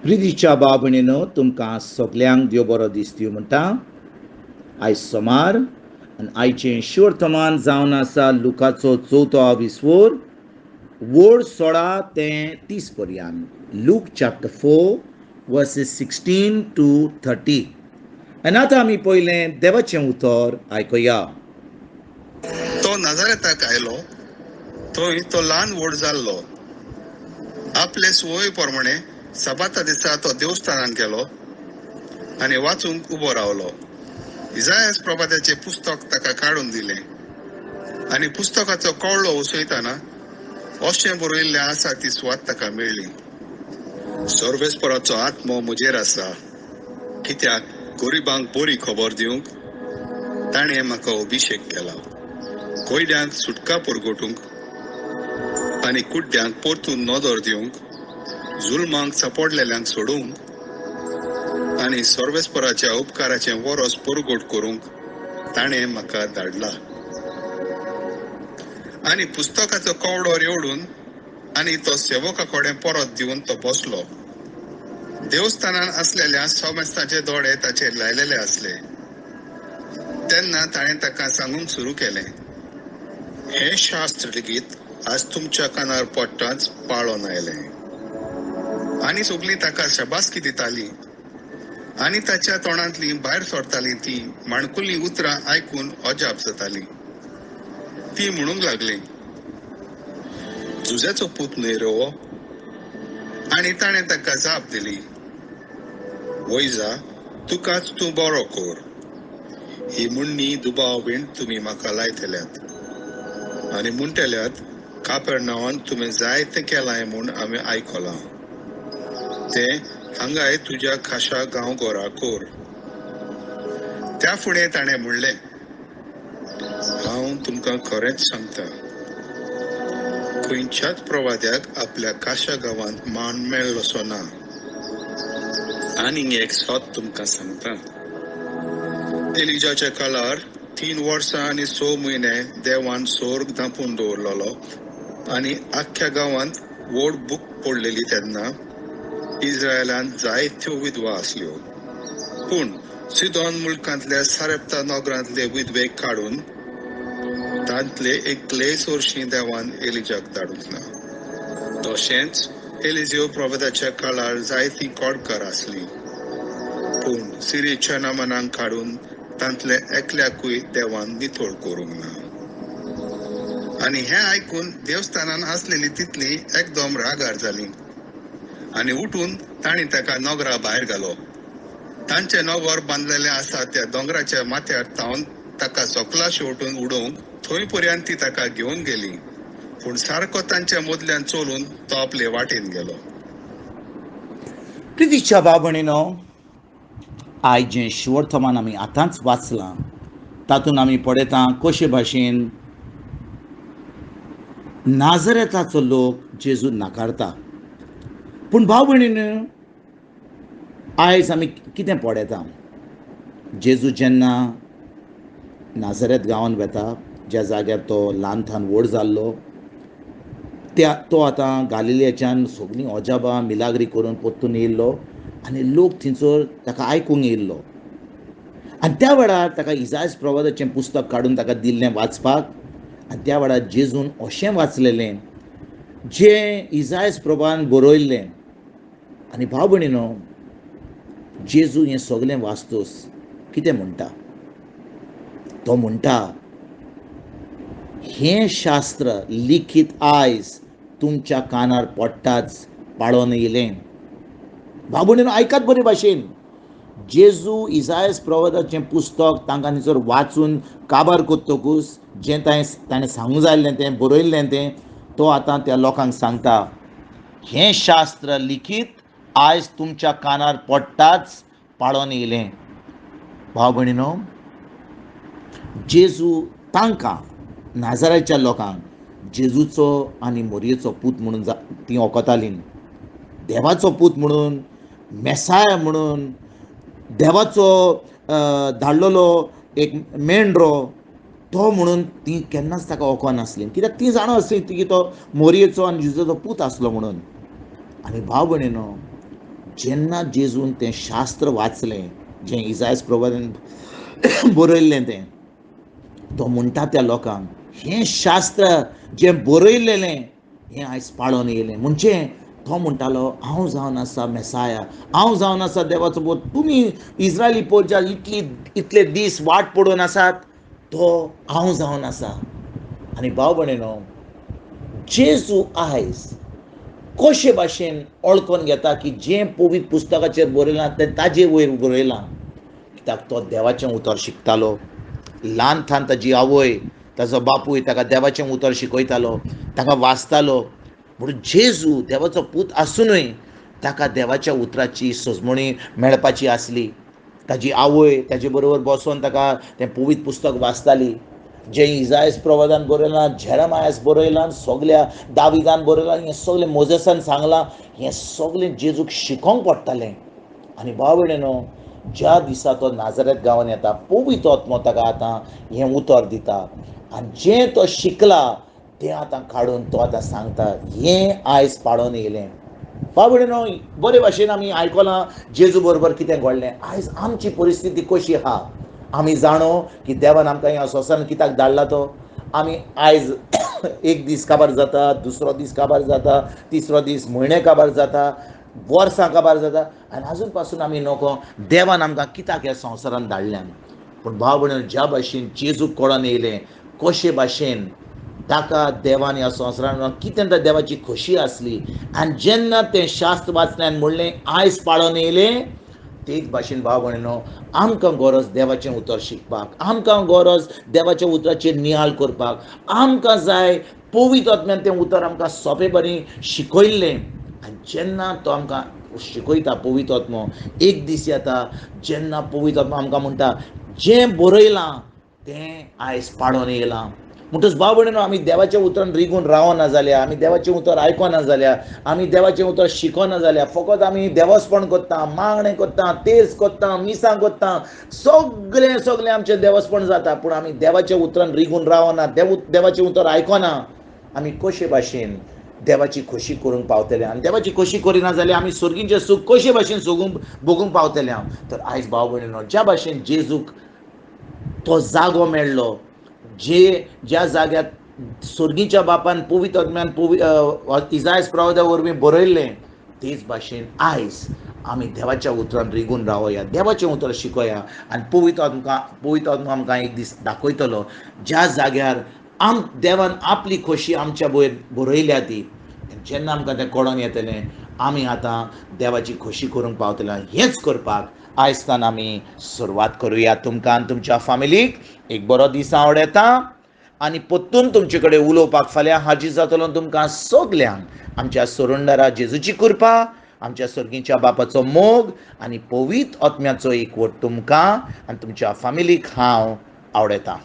प्रितीच्या भाव भयणीनो, तुमकां सगल्यांक देव बरो दीस दिवं म्हणटा. आयज सोमार आनी आयचें शिवर्तमान जावन आसा लुकाचो चवथो आविस्वोर वोड 16 ते 30 पर्यंत. Luke chapter 4 verses 16 to 30. आनी आतां आमी पयलें देवाचें उतर आयकुया. तो नाजारेताक आयलो, थंय तो ल्हान व्हड जाल्लो. आपले सुवय प्रमाणे सबाता दिसा तो देवस्थानान गेलो आनी वाचूंक उबो रावलो. इजायस प्रभाताचें पुस्तक ताका काडून दिलें आनी पुस्तकाचो कवळो उसयतना अशें बरयिल्लें आसा ती सुवात ताका मेळ्ळी. सर्वेस्पराचो आत्मो म्हजेर आसा, कित्याक गरिबांक बरी खबर दिवंक ताणें म्हाका अभिशेक केला, कोयड्यांक सुटका परगटूंक आनी कुड्ड्यांक परतून नदर दिवंक, जुलमांक सापडलेल्यांक सोडूंक आनी सर्वेस्पराच्या उपकाराचें वरस परगट करूंक ताणें म्हाका धाडला. आनी पुस्तकाचो कवडो रेवडून आनी तो सेवका कडेन परत दिवन तो बसलो. देवस्थानान आसलेल्या समेस्ताचे दोळे ताचेर लायलेले आसले. तेन्ना ताणें ताका सांगूंक सुरू केलें, हें शास्त्र लेगीत आज तुमच्या कानार पडटाच पाळोन आयलें. आनी सगलीं ताका शाबासकी दितालीं आनी ताच्या तोंडांतलीं भायर सरतालीं तीं माणकुलीं उतरां आयकून अजाप जातालीं. ती म्हणूंक लागली, जुझ्याचो पूत न्हय रे हो? आनी ताणें ताका जाप दिली, वैजा, तुकाच तूं बरो कर. ही म्हणणी दुबाव बीन तुमी म्हाका लायतल्यात आनी म्हणटल्यात, कापेर नांवान तुमी जायतें केलां म्हूण आमी आयकलां, तें हांगाय तुज्या खाशा गांवघरा कर. त्या फुडें ताणें म्हणलें, हांव तुमकां खरेंच सांगता, खंयच्याच प्रवाद्याक आपल्या खाशा गांवांत मान मेळ्ळोसो ना. आनीक एक सत तुमकां सांगता, एलिजाच्या काळार 3 वर्सां आनी 6 म्हयने देवान सोर्ग धांपून दवरलेलो आनी आख्ख्या गांवांत व्हड भूक पडलेली. तेन्ना इस्रायलांत जायत्यो विधवा आसल्यो, पूण सिदोन मुल्कांतल्या सारेप्ता नगरांतले विधवेक काडून तांतले एकलेय सोरशी देवान एलिजाक धाडूंक ना. तशेंच एलिजियो प्रवेदाच्या काळार जायतीं कोडकार आसलीं, पूण सिरीच्या नामनांक काडून तांतले एकल्याकूय देवान नितळ करूंक ना. आनी हें आयकून देवस्थानान आसलेली तितली एकदम रागार जाली आनी उठून तांणी ताका नगरा भायर घालो. तांचें नगर बांदलेलें आसा त्या दोंगराच्या माथ्यार तावन ताका सकला शेवटून उडोवंक थंय पर्यंत ती ताका घेवन गेली, पूण सारको तांच्या मदल्यान चलून तो आपले वाटेन गेलो. प्रितीच्या भाव भयणीनो, आयज जें शिवर्तमान आमी आतांच वाचलां तातूंत आमी पळयता कशे भाशेन नाजरेताचो लोक जेजू नाकारता. पूण भाव भयणीनो, आयज आमी कितें पळयता, जेजू जेन्ना नाजरेत गांवांत वेता, ज्या जाग्यार तो ल्हान थान व्हड जाल्लो, त्या तो आतां गालिलियाच्यान सगळीं अजाबां मिलाग्री करून परतून येयल्लो आनी लोक थंयसर ताका आयकूंक येयल्लो. आनी त्या वेळार ताका इजायस प्रवादाचें पुस्तक काडून ताका दिल्लें वाचपाक. आनी त्या वेळार जेजून अशें वाचलेलें जें इजायस प्रभान बरयल्लें. आनी भाव भयणीनो, जेजू हें सगळें वाचतूच कितें म्हणटा, तो म्हणटा, हें शास्त्र लिखीत आयज तुमच्या कानार पडटाच पाळोन येयलें. भाव भयणीनो, आयकात बरे भाशेन, जेजू इजायस प्रवादाचें पुस्तक तांकां थंयसर वाचून काबार करतकूच जें ताणें सांगूंक जाय आसलें तें बरयल्लें तें तो आतां त्या लोकांक सांगता, हें शास्त्र लिखीत आयज तुमच्या कानार पडटाच पाळोन येयलें. भाव भयणीनो, जेजू तांकां नाजाराच्या लोकांक जेजूचो आनी मोरयेचो पूत म्हणून तीं वखतालीं, देवाचो पूत म्हणून, मेसाया म्हणून, देवाचो धाडलेलो एक मेंढरो तो म्हणून ती केन्नाच ताका वखनासली, कित्याक ती जाणा आसली की तो मोरयेचो आनी जेजूचो पूत आसलो म्हणून. आनी भाव भयणीनो, जेन्ना जेजून तें शास्त्र वाचलें जें इजायस प्रवादान बरयल्लें तें, तो म्हणटा त्या लोकांक, हें शास्त्र जें बरयलेलें हें आयज पाळोन येयलें. म्हणजे तो म्हणटालो हांव जावन आसा मेसाया, हांव जावन आसा देवाचो पूत, तुमी इस्रायली पोरजा इतले दीस वाट पडून आसात, तो हांव जावन आसा. आनी भाव भयणीनो, जेजू आयज कशे भाशेन वळखून घेता की जें पवित्र पुस्तकाचेर बरयलां तें ताजे वयर बरयलां, कित्याक तो देवाचें उतर शिकतालो. ल्हान थान ताजी आवय ताजो बापूय ताका देवाचें उतर शिकयतालो, ताका वाचतालो. म्हणून जेजू देवाचो पूत आसुनूय ताका देवाच्या उतराची सजमणी मेळपाची आसली. ताजी आवय ताजे बरोबर बसोन ताका तें पवित्र पुस्तक वाचताली, जें इजायस प्रवादान बरयलां, जेरमायस बरयलां, सगल्या दाविदान बरयलां, हें सगळें मोजेसान सांगलां, हें सगळें जेजूक शिकोवंक पडटालें. आनी भाव भयणीनो, ज्या दिसा तो नाजरेत गांवान येता, पवित्र आत्मो ताका आतां हें उतर दिता आनी जें तो शिकला तें आतां काडून तो आतां सांगता, हें आयज पाळोन येयलें. भाव भयणीनो, बरे भाशेन आमी आयकलां जेजू बरोबर कितें घडलें. आयज आमची परिस्थिती कशी आहा आमी जाणो की देवान आमकां ह्या संवसारान कित्याक धाडला तो. आमी आयज एक दीस काबार जाता, दुसरो दीस काबार जाता, तिसरो दीस, म्हयने काबार जाता, वर्सां काबार जाता, आनी आजून पासून आमी नको देवान आमकां कित्याक ह्या संवसारान धाडल्यान. पूण भाव भयणीनो, ज्या भाशेन जेजूक कळोन येयलें कशे भाशेन ताका देवान ह्या संवसारान कितें तर देवाची खोशी आसली, आनी जेन्ना तें शास्त्र वाचलें आनी म्हणलें आयज पाळोन येयलें, तेच भाशेन भाव भयणीनो, आमकां गरज देवाचें उतर शिकपाक, आमकां गरज देवाच्या उतराचेर नियाळ करपाक, आमकां जाय पवित्र आत्म्यान तें उतर आमकां सोंपे बरी शिकयल्लें. आनी जेन्ना तो आमकां शिकयता पवित्र आत्मो, एक दीस येता जेन्ना पवित्र आत्मो आमकां म्हणटा जें बरयलां तें आयज पाळोन येयलां. म्हणटच भाव भयणीनो, आमी देवाच्या उतरान रिगून रावना जाल्यार, आमी देवाचें उतर आयकना जाल्यार, आमी देवाचें उतर शिकना जाल्यार, फकत आमी देवस्पण करता, मागणें करता, तेर्स करता, मिसां करता, सगळें सगळें आमचें देवस्पण जाता, पूण आमी देवाच्या उतरान रिगून रावना, देवाचें उतर आयकना, आमी कशे भाशेन देवाची खोशी करूंक पावतले? आनी देवाची खोशी करिना जाल्यार आमी सर्गीचें सूख कशे भाशेन भोगूंक पावतले हांव? तर आयज भाव भयणीनो, ज्या भाशेन जेजूक तो जागो मेळ्ळो, जे ज्या जाग्यार सर्गीच्या बापान पवित्र आत्म्यान इजायस प्रवादा वरवीं बरयल्लें, तेच भाशेन आयज आमी देवाच्या उतरान रिगून रावया, देवाचें उतर शिकोया, आनी पवित्र आत्मा आमकां एक दीस दाखयतलो ज्या जाग्यार देवान आपली खोशी आमच्या वयर बरयल्या ती. जेन्ना आमकां तें कळोन येतलें, आमी आतां देवाची खोशी करूंक पावतले. हेंच करपाक आयजतान आमी सुरवात करुया. तुमकां आनी तुमच्या फामिलीक एक बरो दीस आवडटा आनी परतून तुमचे कडेन उलोवपाक फाल्यां हाजीर जातलो. तुमकां सगल्यांक आमच्या सोरुंडारा जेजूची कृपा, आमच्या सर्गीच्या बापाचो मोग आनी पवित्र आत्म्याचो एकवट तुमकां आनी तुमच्या फामिलीक हांव आवडटा.